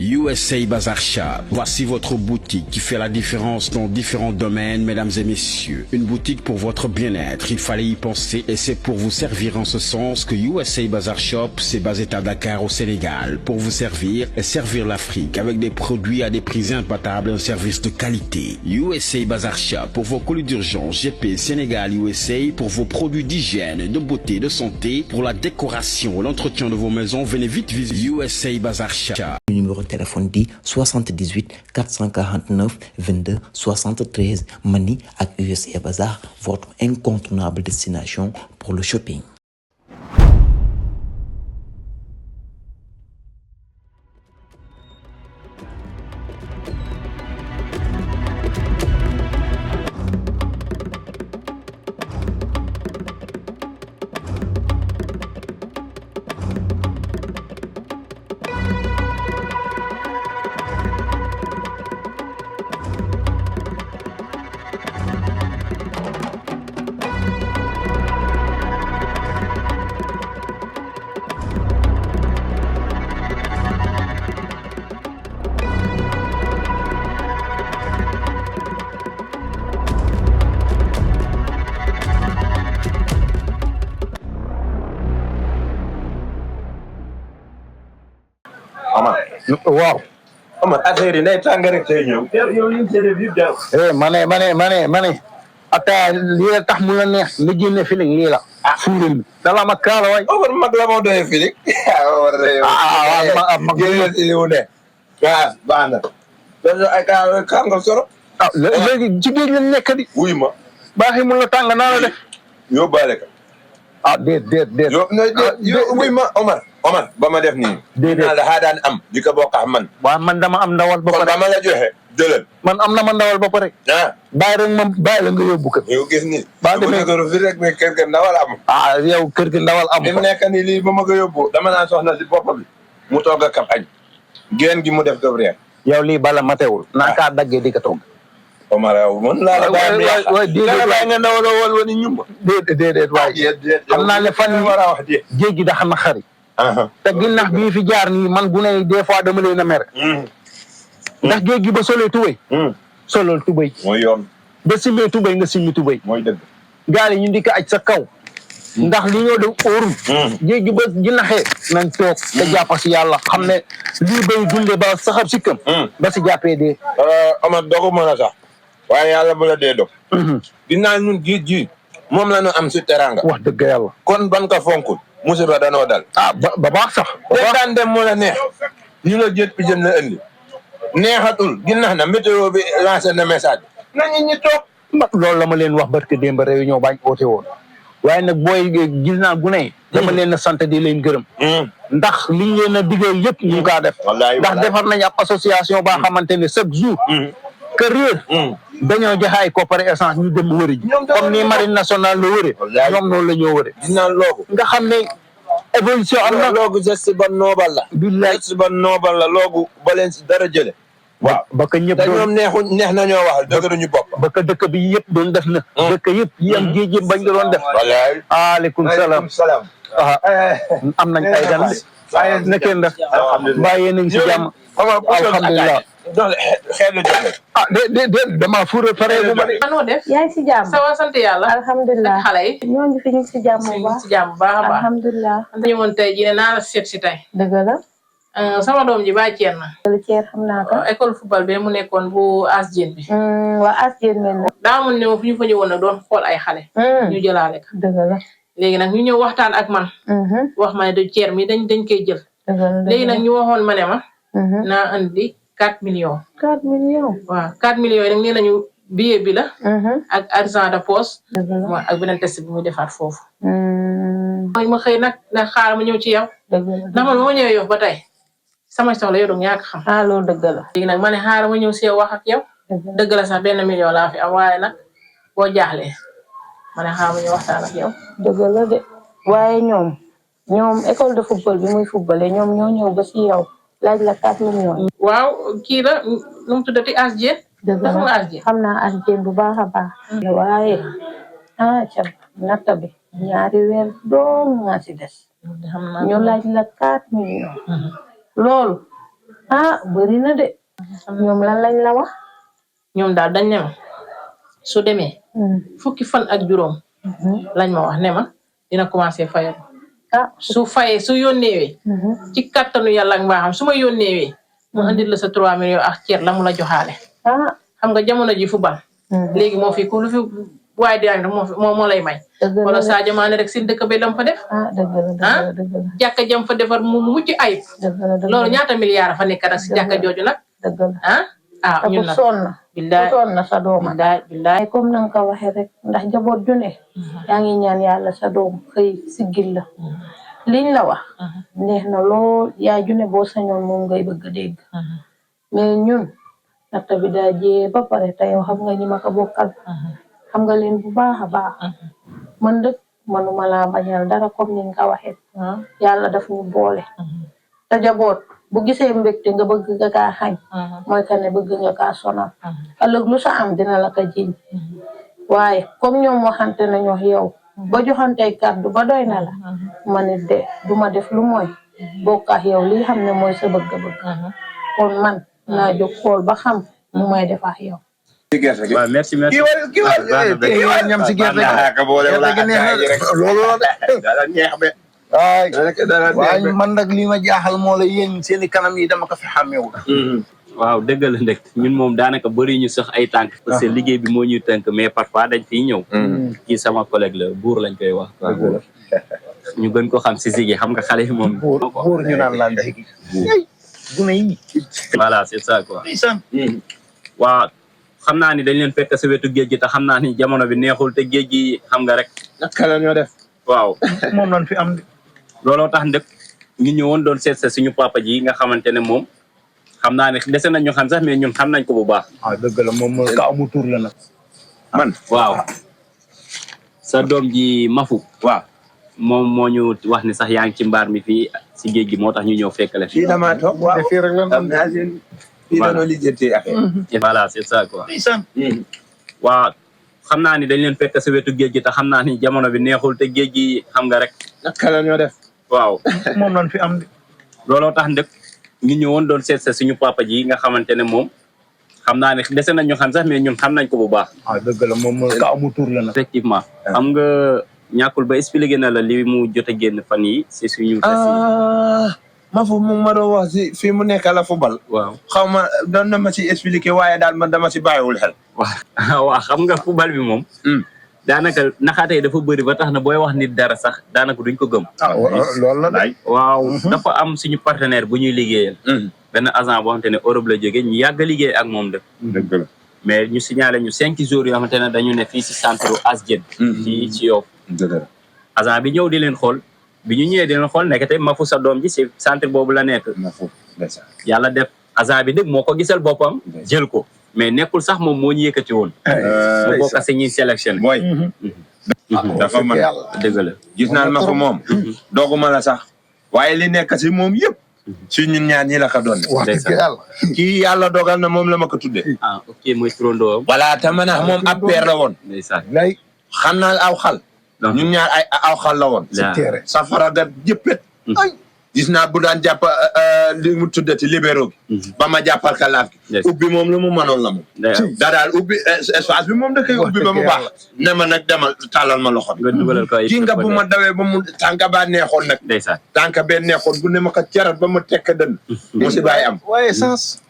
USA Bazar Shop. Voici votre boutique qui fait la différence dans différents domaines, mesdames et messieurs. Une boutique pour votre bien-être. Il fallait y penser et c'est pour vous servir en ce sens que USA Bazar Shop s'est basé à Dakar au Sénégal pour vous servir et servir l'Afrique avec des produits à des prix imbattables et un service de qualité. USA Bazar Shop pour vos colis d'urgence. GP Sénégal USA pour vos produits d'hygiène, de beauté, de santé, pour la décoration, l'entretien de vos maisons. Venez vite visiter USA Bazar Shop. Numéro de téléphone dit 78 449 22 73 Mani ak USA Bazar, votre incontournable destination pour le shopping. Waaw. Ama affaire yi nay tàng rek tey ñëw. yow li ñu def yëpp daw. mane. Ata lii la tax mu la neex nga génne feeling lii la. Fuural bi. Dala ma kaala waay. Omar mag la moo doyee feeling. mag génne si li mu ne. waaw baax na. loolu ay kaam nga soro. léegi ci géej lañ nekk di. wuy ma. baaxi mu la tàng naa la def. yóbbaale ka. déet. yow wuy ma Omar ba ma def nii. déedéet naa la xaa daan am di ko bokk ak man. waaw man dama am ndawal ba kon pare. ba ma la joxe jëlal. man am na ma ndawal ba pare. bàyyi rek moom bàyyi la nga yóbbu kër. yow gis ni. ba demee bu fi rek mais kër ga ndawal am. yow kër gi ndawal am. li mu nekk nii lii ba ma ko yóbbu dama naan soxna si bopp bi. mu togg a kap añ. génn gi mu def gabriel. yow lii bala matewul. naa kaa daggee di ko togg. Omar yow mën laa la bàyyi waay déedéet nga ndawal wal ni ñum. déedéet waay. xam naa ne fan yi war a wax de. géej gi da xam na xari. te ginnax bii fi jaar nii man gune yi des fois dama leen a mer. ndax géej gi ba solee tubéy. solol tubéy. mooy yoon. ba simmee tubéy nga simmi tubéy. mooy dëgg. gaal yi ñu di ko aj sa kaw. ndax li ñoo def óorul. géej gi ba ginnaxee nañ toog te jàpp si yàlla xam ne lii bay dunde ba saxab sikkam. ba si jàppee dee. Omar dogu mën a sax. waaye yàlla bu la dee dog. dinaa ñun géej gi moom la ñu am si teranga. wax dëgg yàlla. kon ban ka fonkul. musiba danoo dal. ba baax sax. te daan dem mu la neex. ñu la jët bi jën la indi. neexatul ginnax na météo bi lancé na message. na ñi toog. loolu la ma leen wax barke démb réunion bañ oote woon. waaye nag booy gis naa gune yi. dama leen a sant di leen gërëm. ndax liñ leen a digal yëpp ñu kaa def. ndax defar nañ ab association ba xamante ne chaque jour. que réer. dañoo joxe ay coppare essence ñu dem wëri ji. comme ni marine nationale la wëre. ñoom noonu la ñoo wëre. gis naa loogu. nga xam ne évolution am na. loogu geste ba noobal la. billaay geste ba noobal la loogu ba leen si dara jële. waaw ba ka ñëpp te ñoom neex nañoo wax dëgëruñu bopp. ba ka dëkk bi yëpp doon def na. dëkk yëpp yi am géej yëpp bañ ko doon def. wallaay. aleykum salaam. am nañ ay gan de. na kenn def. mbaa yéen a ngi si jàmm. alhamdulilah. xeet la joxe. déedéet damaa fuure pare bu ma de. noo def. yaa ngi si jàmm. ça va sant yàlla. alhamdulilah xale yi. ñoo ngi fi ñu ngi si jàmm bu baax. si jàmm bu baax a baax. alhamdulilah. dañu woon tey jii ne naa la seet si tey. dëgg la. sama doom ji bàyyi ceer na. ceer xam naa ko. école football bi mu nekkoon bu Asdiène bi. waa Asdiène mel na. daa mun ne fu ñu fa ñëwoon nag doon xool ay xale. ñu jëlaale ko. dëgg la. léegi nag ñu ñëw waxtaan ak man. wax ma ne du ceer mi dañ koy jël. léegi nag ñu waxoon ma ne ma. naa andi 4 millions. 4 millions. waaw 4 millions yi nag nee nañu billet bi la. ak argent de poche. ak beneen test bi muy defaat foofu. mooy ma xëy nag na xaaral ma ñëw ci yow. ndax man moo ñëwee yow ba tey sama soxla yow dong yaa ko xam. loolu dëgg la. léegi nag ma ne xaaral ma ñëw si yow wax ak yow. dëgg la sax 1 million laa fi am waaye nag boo jaaxlee ma ne xaaral ma ñëw waxtaan ak yow. dëgg la de waaye ñoom école de football bi muy footballé ñoom ñoo ñëw ba si yow laaj la 4 millions. waaw kii la nu mu tuddati Asdiène. dëgg la xam naa Asdiène bu baax a baax. waaye cam natta bi 2 weer doom nga si des. ñu laaj la 4 millions. loolu ah bëri na de ñoom lan lañ la wax ñoom daal dañ ne ma su demee fukki fan ak juróom lañ ma wax ne ma dina commencé fayal su fayee su yónneewee ci kattanu yàlla ak mbaaxam su ma yónneewee mu andil la sa 3 millions ak ceer la mu la joxaale xam nga jamono ji football léegi moo fi ku lu fi waaye di rek moo lay may wala Sadio Mané rek seen dëkk bi lam fa def jàkka jam fa defar mu mujj ayib loolu ñaata milliards fa nekk nag si jàkka jooju nag ñun nag billaay sonn na sa doom billaay comme na nga ko waxee rek ndax jaboot ju ne yaa ngi ñaan yàlla sa doom xëy siggil la liñ la wax neex na lool yaa ju ne boo sañoon moom ngay bëgg a dégg mais ñun natta bi daa jee ba pare te yow xam nga ñi ma ko bokkal xam nga leen bu baax a baax man dëkk manuma laa bañal dara comme ni nga ko waxee yàlla daf ñu boole te jaboot bu gisee mbégte nga bëgg nga kaa xañ mooy que ne bëgg nga kaa sonal ëllëg lu sa am dina la ko jiñ waaye comme ñoom waxante nañu yow ba joxantey kàddu ba doy na la ma ne de duma def lu mooy bokk ak yow li xam ne mooy sa bëgg-bëgg kon man naa jóg xool ba xam nu may def ak yow waaw merci kiwal ñam si gerte gi waaye man nag li ma jaaxal moo la yéen seeni kanam yi dama ko fi xàmmewul waaw dëgg la ndek ñun moom daanaka bëri ñu sax ay tànk parce que liggéey bi moo ñuy tënk mais parfois dañ fiy ñëw kii sama collègue la buur lañ koy wax ñu gën ko xam si Ziggy xam nga xale yi moom buur ñu naan la ndey gune yi voilà c'est ça quoi waaw xam naa ni dañ leen fekk sa wetu géej gi te xam naa ni jamono bi neexul te géej gi xam nga rek naka la ñoo def waaw moom lañ fi am looloo tax ndek ñu ñëwoon doon seet sa suñu papa ji nga xamante ne moom xam naa ne dese nañ ñu xam sax mais ñun xam nañ ko bu baax dëgg la moom ka amu tur la nag man waaw sa doom ji Mafu waaw moom moo ñu wax ni sax yaa ngi ci mbaar mi fii si géej gi moo tax ñu ñëw fekk la fii damaa toog waaw fii rek la fii dañoo lijjanti affaire voilà c'est ça quoi waaw xam naa ni dañ leen fekk sa wetu géej gi te xam naa ni jamono bi neexul te géej gi xam nga rek naka la ñoo def waaw moom lañ fi am looloo tax ndek ñu ñëwoon doon seet sa suñu papa ji nga xamante ne moom xam naa ne dese nañ ñu xam sax mais ñun xam nañ ko bu baax dëgg la moom ka amu tur la nag effectivement xam nga ñàkkul ba expliqué na la li mu jot a génn fan yi si suñu Mafu mu ma doon wax si fii mu nekk la football waaw xaw ma doon na ma si expliqué waaye daal man dama si bàyyiwul xel waaw xam nga football bi moom daanaka naxaatee dafa bëri ba tax na booy wax nit dara sax daanaka duñ ko gëm loolu la day waaw dafa am suñu partenaire bu ñuy liggéeyal benn agent boo xamante ne Europe la jógee ñu yàgg a liggéey ak moom dëgg la mais ñu signalé ñu 5 jours yoo xamante ne dañu ne fii si centre Asjed fii ci Yoff agent bi ñëw di leen xool bi ñu ñëwee di leen xool nekk te Mafu sa doom ji si centre boobu la nekk yàlla def agent bi dëgg moo ko gisal boppam jël ko mais nekkul sax moom moo ñu yëkkati woon mu bokk si ñuy sélectionné mooy dafa man dëgg la gis naan Mafu moom dooguma la sax waaye li nekk si moom yëpp si ñun ñaar ñi la ko doon kii yàlla dogal na moom la ma ko tuddee ok mooy turandoo voilà te man moom ab peer la woon ndeysaan xam naa aw xal ñun ñaar ay aw xal la woon safara gat jëppet gis naa bu daan jàpp li mu tuddati libéro bi ba ma jàppal ka laaf gi ubbi moom lu mu mënoon la moom daa daal ubbi espace bi moom da koy ubbi ba mu baax ne ma nag demal tàllal ma loxo bi ji nga bu ma dawee ba mu tànka baa neexoon nag tànka bee neexoon bu ne ma ko carat ba mu tekk dën mu si bàyyi am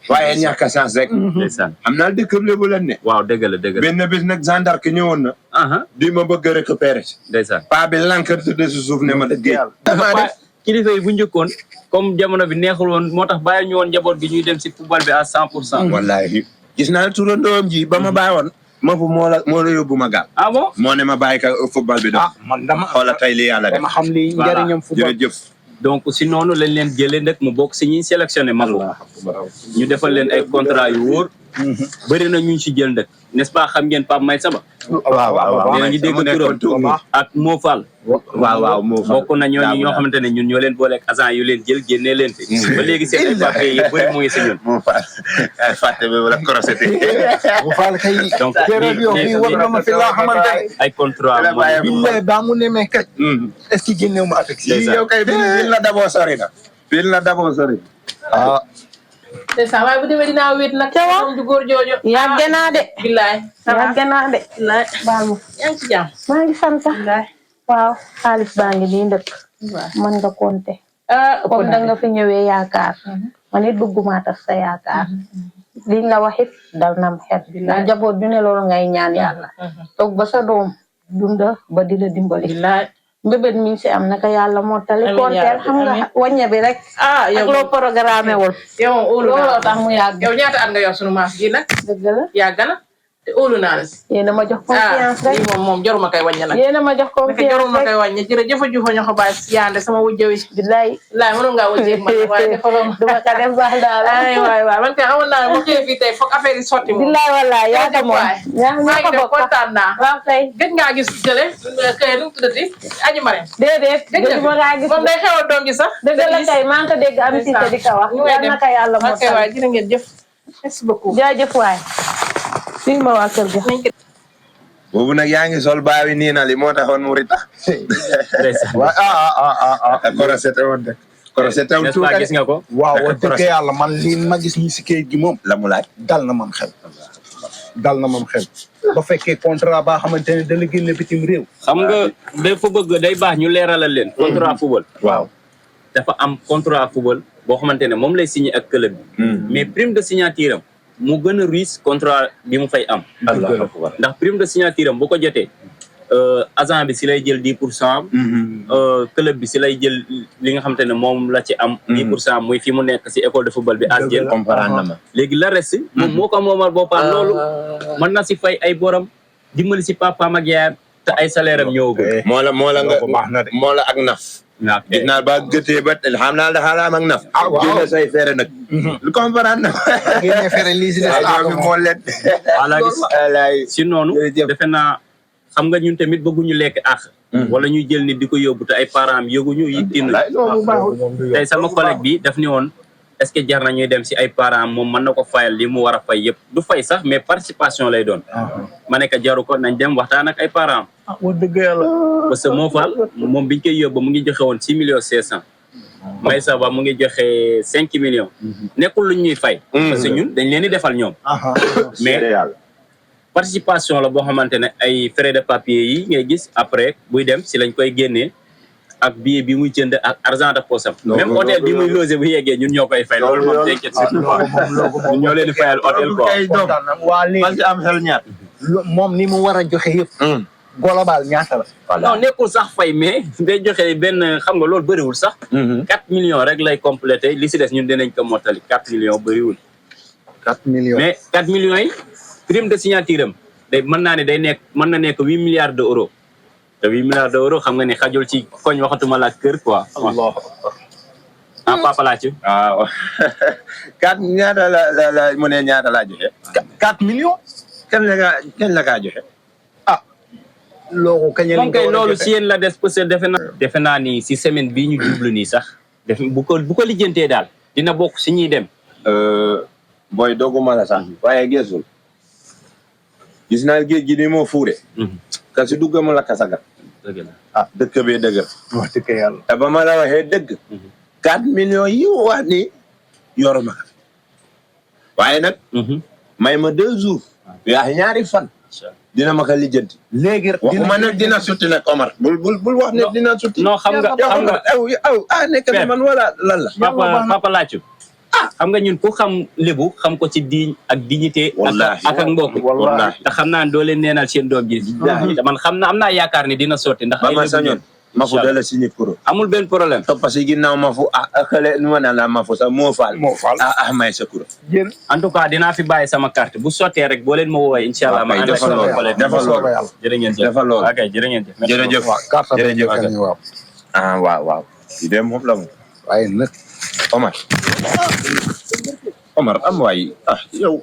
waaye ñàkk a sens rek am naa dëkk lébu leen ne waaw dëgg la dëgg la benn bis nag gendarme ñëwoon na di ma bëgg a récupérer paa bi lankar tëdd si suuf ne ma dëgg kilifa yi bu njëkkoon comme jamono bi neexul woon moo tax bàyyi ñu woon njaboot gi ñuy dem si football bi à 100%. wallaahi gis naa turandoom ji ba ma bàyyi woon Mafu moo la yóbbu ma gaal. ah bon moo ne ma bàyyi ka football bi doon. man dama xoola tey li yàlla def dama xam li njëriñam football jërëjëf. donc si noonu lañ leen jëlee nag mu bokk si ñuy sélectionné Mafu ñu defal leen ay contrat yu wóor. bëri na ñu si jël nag n'est-ce pas xam ngeen Pape May Saba. waaw ñu dégg turam ak Mo Fall. waaw Mo Fall bokk na ñooñu ñoo xamante ne ñun ñoo leen booleeg agent yu leen jël génnee leen fi. ba léegi seen ay papiers yi bëri mu ngi si ñun. Mo Fall ay fàtte bi wala corosité. Mo Fall kay. donc fii war na ma fi laa xamante ne. ay contrat billahi baa mu ne mais kay. est-ce que génneewu ma affecté. yow kay bil la daboo sori na. bil la daboo sori. ndeysaan waaye bu demee dinaa wéet nag. Cawa moom ju góor joojo. yàgg naa de. billaay. yàgg naa de. billaay. baal ma. yaa ngi ci jàmm. maa ngi sant. billaay. waaw xaalis baa ngi nii ndëkk. waaw mën nga compter. comme da nga fi ñëwee yaakaar. man it bëgguma tax sa yaakaar. liñ la wax it dal na ma xel. njaboot ju ne loolu ngay ñaan yàlla. toog ba sa doom dunda ba di la dimbali. billaay. mbébét mi si am naka yàlla mottali. konteel xam nga wàññe bi rek. yow ak loo programmé wul. yow moom óolu naa looloo tax mu yàgg. yow ñaata at nga yor sunu maas gi nag. dëgg la yàgg na te óolu naa la si. yéen a ma jox confiance rek. lii moom jaruma koy wàññi nag. yéen a ma jox confiance jaruma rek. koy wàññi jërëjëf Juufa ñoo ko bàyyi yaande sama wujjë wi. billaay. billaay mënoon ngaa wujjee man waaye defaloo ma. duma ka def baax daal. ay waay waay man kay xamoon naa ne mu xëy fii tey foog affaire yi sotti moom. billaay wallaay yaa ko moom. maa ngi def kontaan naa. waaw kay. gëj ngaa gis jële kay nu mu tuddati aji Marème. déedéet gëj ma ngaa gis. moom day xewal doom ji sax. dëgg la kay maa ngi ko dégg am si te di ko wax. yal na ko yàlla moo ok waay jërë ngeen jëf. merci beaucoup. jaajëf waay. fii ma waa kër ga. boobu nag yaa ngi sol baawi nii na li moo taxoon mu rita. waaw korosete woon de. korosete woon tuuti gis nga ko. waaw wax dëgg yàlla man lii ma gis ni si kayit gi moom. la mu laaj dal na mam xel. dal na mam xel. ba fekkee contrat baa xamante ne dana génne bitim réew. xam nga dafa bëgg day baax ñu leeralal leen. contrat football. waaw. dafa am contrat football boo xamante ne moom lay signé ak club bi. mais prime de signature am mu gën a riche contrat bi mu fay am. ndax prime de signature am bu ko jotee agent bi si lay jël 10%. club bi si lay jël li nga xamante ne moom la ci am. 10% muy fi mu nekk si école de football bi. as jël comprendre na ma. léegi la reste. moom moo ko moomal boppam loolu. mën na si fay ay borom dimbali si papaam ak yaayam te ay salaire am ñëwagul. moo la nga moo la ak naf. waaw gis naa ba gëtee ba xam naa dafa am ak naf. waaw génne say fere nag. lu comprendre na. génne fere lii si des. moo leen. ala gis si noonu defe naa xam nga ñun tamit bëgguñu lekk ak wala ñuy jël nit di ko yóbbu te ay parents am yëguñu yittin tey sama collègue bi daf ni woon est-ce que jar na ñuy dem si ay parents am moom mën na ko fayal li mu war a fay yëpp du fay sax mais participation lay doon ma ne ko jaru ko nañ dem waxtaan ak ay parents am wax dëgg yàlla. parce que moo faal moom biñ koy yóbbu mu ngi joxe woon 6,5 millions may sa ba mu ngi joxe 5 millions nekkul luñ ñuy fay parce que ñun dañ leen di defal ñoom mais participation la boo xamante ne ay frais de papier yi ngay gis après buy dem si lañ koy génnee ak billet bi muy jënd ak argent de poche am même hôtel bi muy logé bu yeggee ñun ñoo koy fay loolu moom t'inquiète surtout pas ñun ñoo leen di fayal hôtel quoi waa léegi parce que am xel ñaar. moom ni mu war a joxe yëpp. global ñaata la. non nekkul sax fay mais day joxe benn xam nga loolu bëriwul sax 4 millions rek lay complété li si des ñun dinañ ko mottali 4 millions bëriwul 4 millions. mais 4 millions yi prime de signature am day mën naa ne day nekk mën na nekk 8 milliards d'euros te 8 milliards d'euros xam nga ne xajul ci koñ waxatuma la kër quoi. Allah. Papa laa ci. waaw 4 ñaata la mu ne ñaata laa joxe. 4 millions. kenn la kaa joxe. loolu kañ lañ ko war a loolu joxe. si yéen la des parce que defe naa ni si semaine bii ñu jublu nii sax def bu ko lijjantee daal dina bokk si ñuy dem. booy dogguma la sax waaye geesul gis naa géej gi ni moo fuure. ka si dugg ma la kasaga. dëgg la dëkk bee dëgg. wax dëgg yàlla. te ba ma la waxee dëgg. 4 millions yi wax ni yoruma ko waaye nag. may ma 2 jours. yaa ñaari fan. dina ma ko lijjanti. léegi waxuma nag dina sotti nag Omar. bul wax ne dina sotti. non xam nga nekk na man wala lan la. papa laacu xam nga ñun ku xam lébu xam ko ci diñ ak dignité. ak mbokk. wallaahi te xam naa doo leen neenal seen doom ji. te man xam naa am naa yaakaar ni dina sotti ndax. ba ma sañoon Mafu dala signé kuro. amul benn problème. topp si ginnaaw Mafu xale nu ma naan la Mafu sax moo faal. may sa kuro. en tout cas dinaa fi bàyyi sama carte bu sottee rek boo leen ma woowee incha allah. ma ànd ak sama collègue defal loolu jërë ngeen jëf. defal loolu ok jërë ngeen jëf. jërëjëf jërëjëf. waaw. di dem moom la moom. waaye nag. Omar am waay yow.